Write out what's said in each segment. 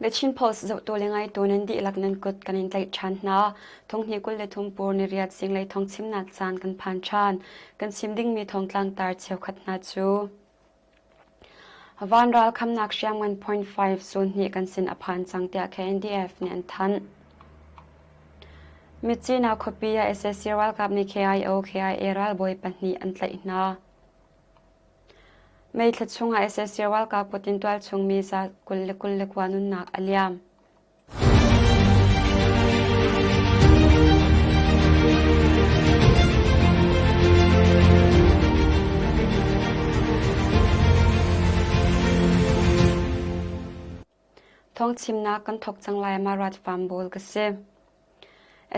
The Chin Post zohtu le ngaitu nan dihlak nan kut kan in tlaih ṭhan hna. Thonghnih 23 pur niriat zinglei thawngchimnak caan kan phan ṭhan. Kan chim dingmi thawngtlang tar cheukhat hna cu Van ral khamnak hriamngan .5 zun hnih kan sin a phan cang tiah KNDF nih an thanh. Myitkyina khuapi ah sac ralkap nih KIO KIA ralbawi pahnih an tlaih hna. May thla chungah sac ralkap kut in tualchung mi za 29 nunnak a liam. Thawngchimnak kan thawk cang lai Marat Farm Bowl ka si.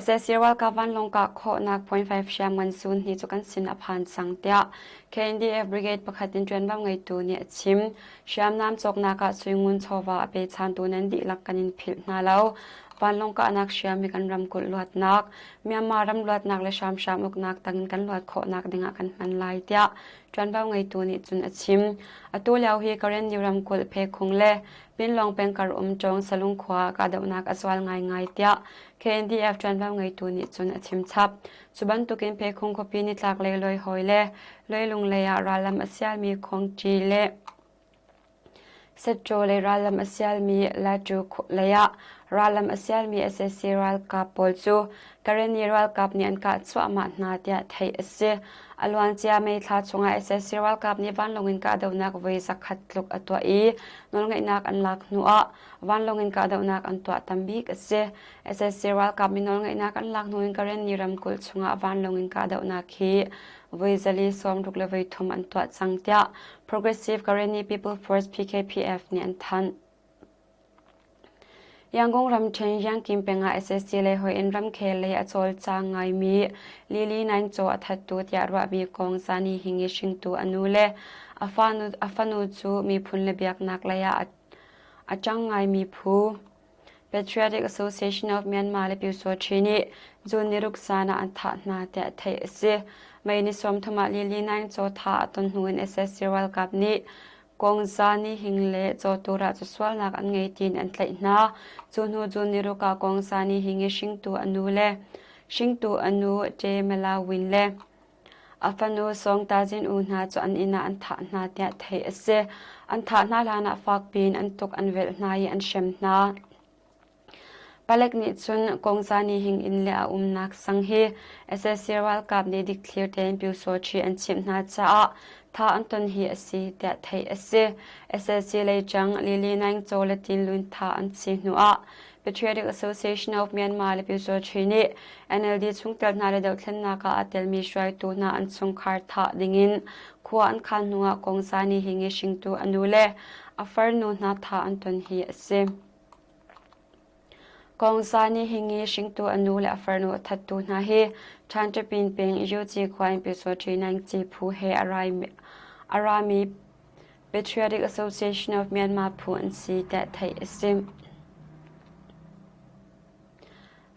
Sac ralkap vanlawng kah khawhnak .5 hriamngan sun hi cu kan sin a phan cang tiah KNDF Brigade pakhat in ṭuanvo ngeitu nih a chim. Hriamnam cawknak ah suingun chawva a pechantu nan dihlak kan in philh hna lo. Vanlawng kahnak hriam hi kan ramkulh luatnak, Myanmar ram luatnak le hramhram uknak tangin kan luat khawhnak dingah kan hman lai tiah ṭuanvo ngeitu nih cun a chim. Atu lio hi Karenni ramkulh Phekhung le Pinlawng pengkar um Cawng Salung khua ah kahdohnak a zual ngaingai tiah KNDF ṭuanvo ngeitu nih cun a chim chap. Cu bantukin Phekhung khuapi nitlaklei Loihawi le Loilung lei ah rallam a sialmi Khawngṭi le Setṭaw lei rallam a sialmi Latu lei ah rallam a sialmi sac ralkap pawl cu Karenni ralkap nih an kah cuahmah hna tiah theih a si. A luancia May thla chungah sac ralkap nih vanlawng in kahdohnak voi zakhat tluk a tuah i nawlngeihnak an lak hnuah vanlawng in kahdohnak an tuah tam bik a si. Sac ralkap nih nawlngeihnak an lak hnu in Karenni ramkulh chungah vanlawng in kahdohnak hi voi 463 an tuah cang tiah Progressive Karenni People Force PKPF nih an thanh. Yangon ramṭhen Yankin peng ah sac lei hoih in ramkhel lei a cawlcang ngaimi Lily Naing Caw a thattu tiah ruahmi kong Zani Hing i hringtu a nu le a fanu cu miphun le biaknak lei ah a ṭang ngaimi phu Patriotic Association of Myanmar le Pyusawṭhi nih June niruk zan ah an thah hna tiah theih a si. May ni 30 ah Lily Naing Caw thah a ton hnu in sac ralkap nih Kawngza nih hing le cawtu rah cu sualnak an ngei tiin an tlaih hna. Cu hnu cu niruk ah Kawngza nih hing i hringtu a nu le hringtu a nu Ṭe Mela Win le a fanu Song Ta Zin U hna cu an inn ah an thah hna tiah theih a si. An thah hna hlanah fak piin an tuk an velh hna i an hrem hna. Palek nih cun Kawngza nih hing inn le a umnak sang hi sac ralkap nih dikthlir tein Pyusawṭhi an chimh hna caah tha an ton hi a si tiah theih a si. Sac leiṭang Lily Naing Caw le Tin Lun tha an si hnuah Patriotic Association of Myanmar le Pyusawṭhi nih NLD chungtel hna le dohthlennak ah aa telmi hruaitu hna an chungkhar thah dingin khua an khan hnuah Kawngza nih hing i hringtu a nu le a farnu hna tha an ton hi a si. Kawngsa nih hingi hringtu a nu le a farnu a thattu hna hi Ṭhanṭapin peng Yuci khua in Pyusawṭhi Naingci phu he a rami Patriotic Association of Myanmar phu an si tiah theih a si.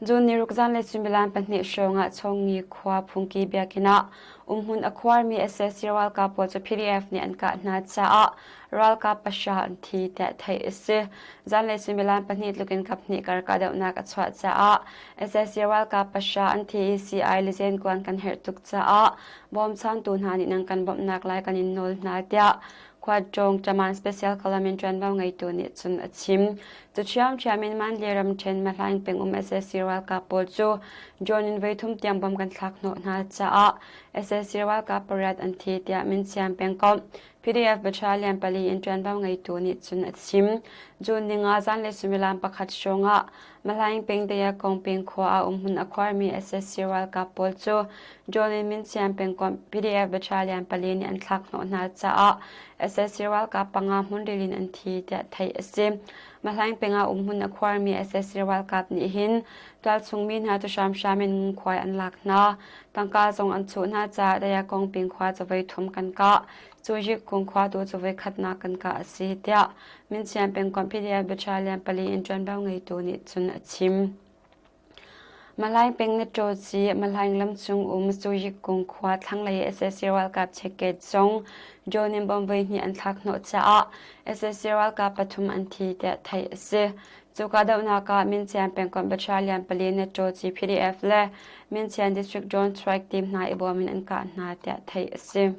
June niruk zanlei suimilam pahnih hrawng ah Chawngi khua phungki biakinn ah umhmun a khuarmi sac ralkap pawl cu PDF nih an kah hna caah ralkap pahra an thi tiah theih a si. Zanlei suimilam pahnih tluk in kaphnih kar kahdohnak a chuah caah sac ralkap pahra an thi i CI le zenkuan kan herh tuk caah bawmchantu hna nih nan kan bawmhnak lai kan in nawl hna tiah Khuaṭawng Taman Special Column in ṭuanvo ngeitu nih cun a chim. Cu ṭhiamṭhiam in Mandalay ramṭhen Mahlaing pengum sac ralkap pawl cu drone in voithum tiang bom kan thlak hnawh hna caah sac ralkap pariat an thi tiah Minsiam pengkomh PDF battalion pali in ṭuanvo ngeitu nih cun a chim. June ninga zanlei suimilam pakhat hrawngah Mahlaing peng Dayakong peng khua ah umhmun a khuarmi sac ralkap pawl cu drone in Minsiam pengkomh PDF battalion pali nih an thlak hnawh hna caah sac ralkap panga hmunril in an thi tiah theih a si. Mahlaing peng ah umhmun a khuarmi sac ralkap nih hin tualchung mi hna cu hramhram in ngungkhuai an lak hna. Tangka zong an chuh hna caah Dayakong peng khua cu voi thum kan kah. Cu Yikkung khua tu cu voi khatnak kan kah a si tiah Minsiam pengkomh PDF battalion pali in ṭuanvo ngeitu nih cun a chim. Malaing peng Naṭaw ci Malaing lam cung um Suyikung khua thlanglei sac ralkap checkgate zong drone in bomb voihnih an thlak hnawh caah sac ralkap pathum an thi tiah theih a si. Cu kahdohnak ah Mincian pengkomh battalion pali Naṭaw ci PDF le Mincian District Drone Strike Team hna i bawm in an kah hna tiah theih a si.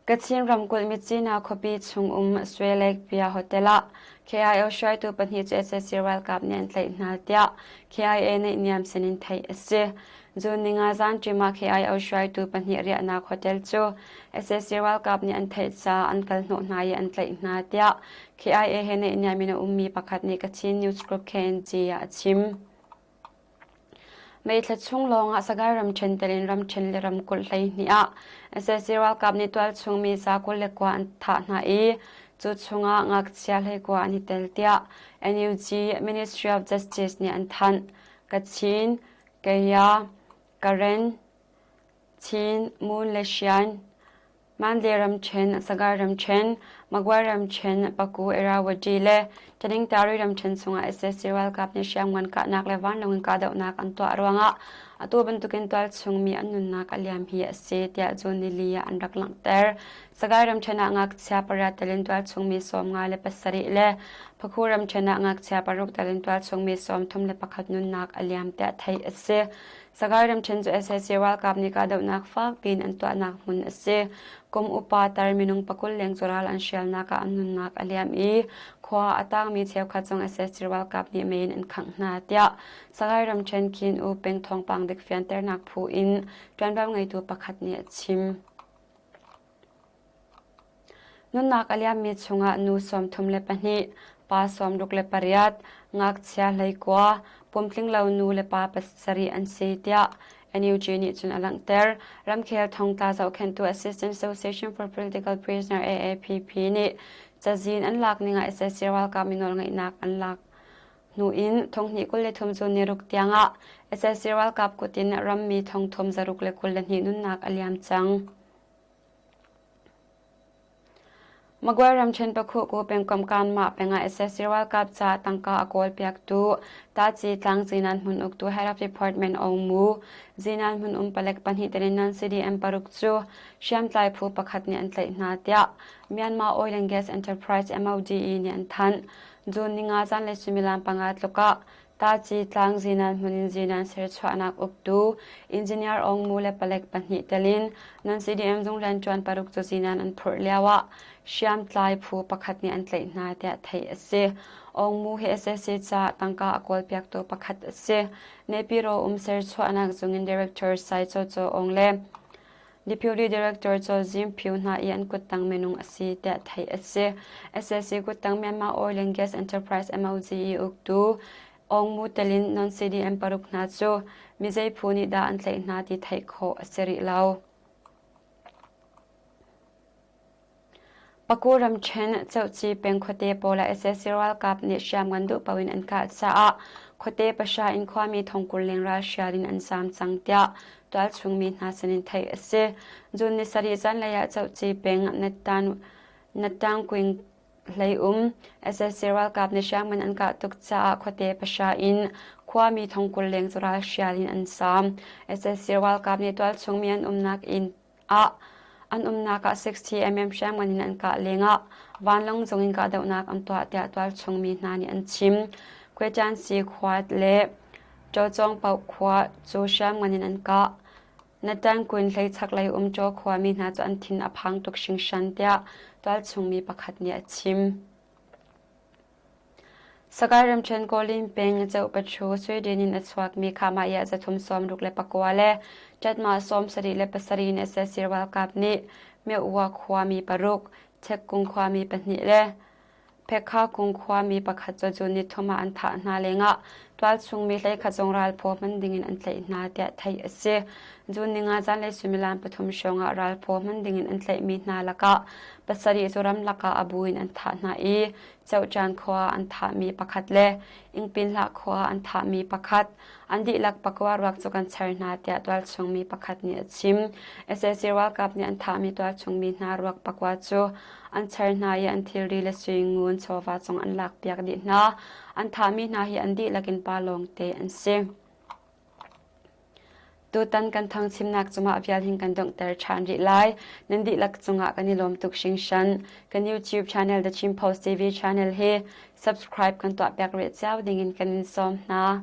Kachin ramkulh Myitkyina khuapi chung um Swe Lake Pia Hotel ah KIO hruaitu pahnih cu sac ralkap nih an tlaih hna tiah KIA naihniam sinin theih a si. June ninga zanṭim ah KIO hruaitu pahnih riahnak hotel cu sac ralkap nih an theih caah an kal hnawh hna i an tlaih hna tiah KIA he naihniam in a ummi pakhat nih Kachin News Group KNG ah a chim. May thla chung lawngah Sagaing ramṭhen tel in ramṭhen le ramkulh 12 ah sac ralkap nih tualchung mi za 29 an thah hna i cu chungah ngakchia 19 an i tel tiah NUG Ministry of Justice nih an thanh. Kachin, Kaya, Karen, Chin, Mon le Shan, Mandalay ramṭhen, Sagaing ramṭhen, Magway ramṭhen, Paku, Irrawaddy le Taningtari ramṭhen chungah sac ralkap nih hriamngan kahnak le vanlawng in kahdohnak an tuah ruangah atu bantukin tualchung mi an nunnak a liam hi a si tiah June nili ah an rak langhter. Sagaing ramṭhen ah ngakchia pariat tel in tualchung mi 57 le Paku ramṭhen ah ngakchia paruk tel in tualchung mi 31 nunnak a liam tiah theih a si. Sagaing ramṭhen cu sac ralkap nih kahdohnak fak piin an tuahnak hmun a si. Kum upa tar minung pakul leng cu ral an hrialnak ah an nunnak a liam i khua a tangmi cheukhat zong sac ralkap nih mei in an khangh hna tiah Sagaing ramṭhen Khin U peng thawngpang dik fianternak phu in ṭuanvo ngeitu pakhat nih a chim. Nunnak a liammi chungah nu 32, pa 68, ngakchia 19, pumtlinglo nu le pa pasarih an si tiah NUG nih cun a langhter. Ramkhel thongtla zohkhenhtu Assistant Association for Political Prisoner AAPP nih cazin an lak ning ah sac ralkap mi nawlngeihnak an lak hnu in thonghnih 23 cu niruk tiangah sac ralkap kut in rammi thongthum zaruk le 22 nunnak a liam cang. Magway ramṭhen Pakhuhku pengkomh Kanmah pengah sac ralkap ca tangka a kawlpiaktu Taci tlang Zinan hmun uktu Head of Department Aung Mu, Zinan hmun um palek pahnih telin non-CDM paruk cu hriamtlai phu pakhat nih an tlaih hna tiah Myanmar Oil and Gas Enterprise MOGE nih an thanh. June ninga zanlei suimilam panga tluk ah Taci tlang zinan hmun in zinan serchuahnak uktu Engineer Aung Mu le palek pahnih telin non-CDM zung rianṭuan paruk cu zinan an phurh lioah hriamtlai phu pakhat nih an tlaih hna tiah theih a si. Aung Mu hi sac caah tangka a kawlpiaktu pakhat a si. Naypyidaw um serchuahnak zung in Director Sai Cho Cho Aung le Deputy Director Cho Zin Phyu hna i an kuttang minung a si tiah theih a si. SAC kuttang Myanmar Oil and Gas Enterprise MOGE uktu Aung Mu telin non-CDM paruk hna cu mizei phu nih dah an tlaih hna ti theih khawh a si rih lo. Paku ramṭhen Cohci peng khuate pawl ah sac ralkap nih hriamngan duh paoh in an kah caah khuate pahra in khuami thongkul leng ralhrial in an zaam cang tiah tualchung mi hna sinin theih a si. June ni sarih zanlei ah Cohci peng Natangquing hlei um sac ralkap nih hriamngan an kah tuk caah khuate pahra in khuami thongkul leng cu ralhrial in an zaam. Sac ralkap nih tualchung mi an umnak inn ah an umnak ah 60 mm hriamngan in an kah lengah vanlawng zong in kahdohnak an tuah tiah tualchung mi hna nih an chim. Kweṭansi khua le Ṭawcawngpaoh khua cu hriamngan in an kah. Natangkun hlei chaklei um Ṭaw khuami hna cu an thin a phang tuk hringhran tiah tualchung mi pakhat nih a chim. Sagaing ramṭhen Kawlin peng Ceuhpathu Sweden in a chuakmi Khahmaiah 369 le Ṭatmah 77 in sac ralkap nih Myohwa khuami paruk, Chekkung khuami pahnih le Phekhakung khuami pakhat cu June nithum ah an thah hna lengah tualchung mi 11 zong ralphaw hman dingin an tlaih hna tiah theih a si. June ninga zanlei suimilam pathum hrawngah ralphaw hman dingin an tlaihmi hna lakah pasarih cu ramlak ah a bu in an thah hna i. Cohcan khua an thahmi pakhat le Ingpinhlah khua an thahmi pakhat an dihlak pakua ruak cu kan char hna tiah tualchung mi pakhat nih a chim. Sac ralkap nih an thahmi tualchung mi hna ruak pakua cu an char hna i an thilri le sui ngun chawva zong an lakpiak dih hna. An thahmi hna hi an dihlak in pa lawngte an si. Tutan kan thangchimnak cungah vial hin kan donghter ṭhan rih lai. Nan dihlak cungah kan i lawm tuk hringhran. Kan YouTube channel The Chin Post TV channel hi subscribe kan tuahpiak rih cio dingin kan in sawm hna.